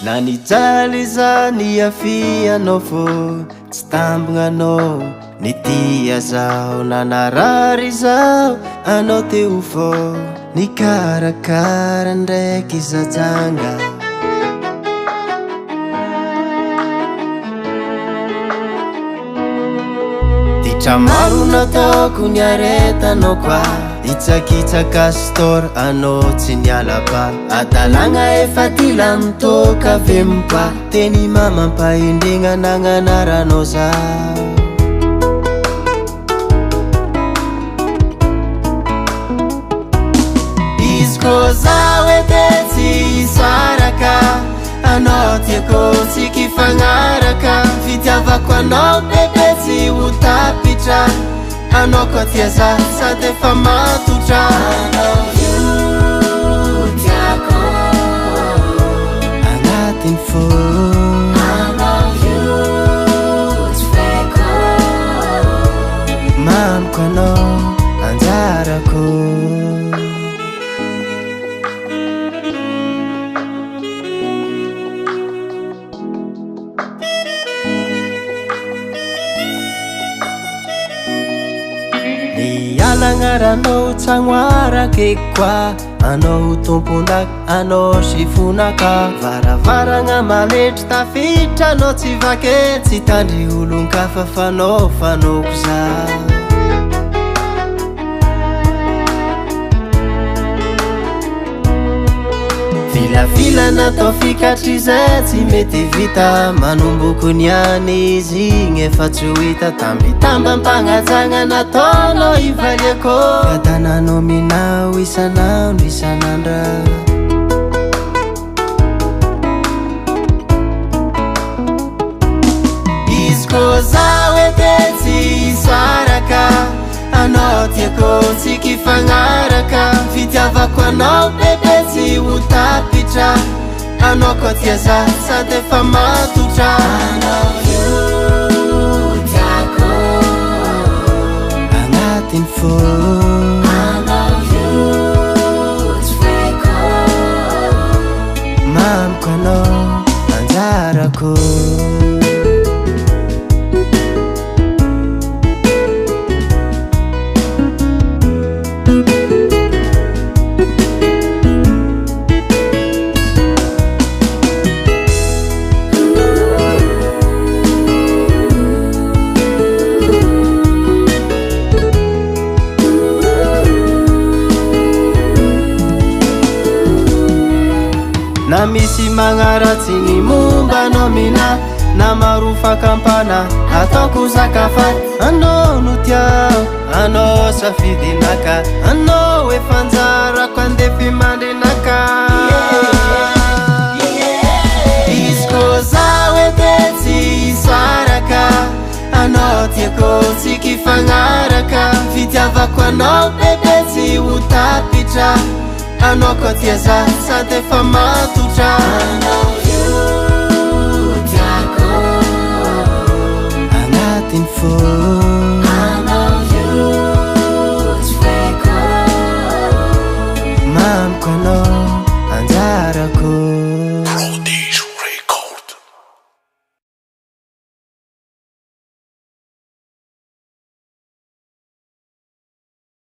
Na nijaly za niafianao fô tsy tambognanao. Nitia zaho na narary zaho, anao teo fô nikarakara ndraiky za janga. Ditra maro nataoko niaretanao koa, hitsakitsaka store anao tsy niala pa. Adalagna efa ty lany toaka avempa, teny mamampahendregna nagnanaranao zaho. Izy koa zaho edy tsy hisaraka, anao tiako tsy kifagnaraka. Fitiavako anao bebe tsy ho tapitra, anao koa tia za sady efa matotra. Anao io tiako agnatin'ny fo, anao io tsy faiko, mamiko anao anjarako. Ny alagnaranao tsagnoaraky koa, anao tompon-daka, anao sifonaka. Varavaragna maletry tafiditra anao tsy vake, tsy tandry olon-kafa fanao fanaoko za. Filafila natao fikatry zay tsy mety vita, manomboko niany izy igny efa tsy ho hita. Tambitambam-pagnajagna nataonao ivaliako, fiadananao minao isan'andro isan'andra. Izy koa zaho edy tsy hisaraka, anao tiako tsy kifagnaraka. Fitiavako anao bebe tsy ho tapitra, anao koa tia za sady efa matotra. Anao io tiako agnatin'ny fo, anao io tsy faiko, mamiko anao anjarako. Na misy magnaratsy ny momba anao mina, na maro fakampana ataoko zakafaty. Anao no tiako, anao safidinaka, anao efa anjarako andefy mandrinaka. Izy koa zaho edy tsy hisaraka, anao tiako tsy kifagnaraka. Fitiavako anao bebe tsy ho tapitra, anao koa tia za sady efa matotra.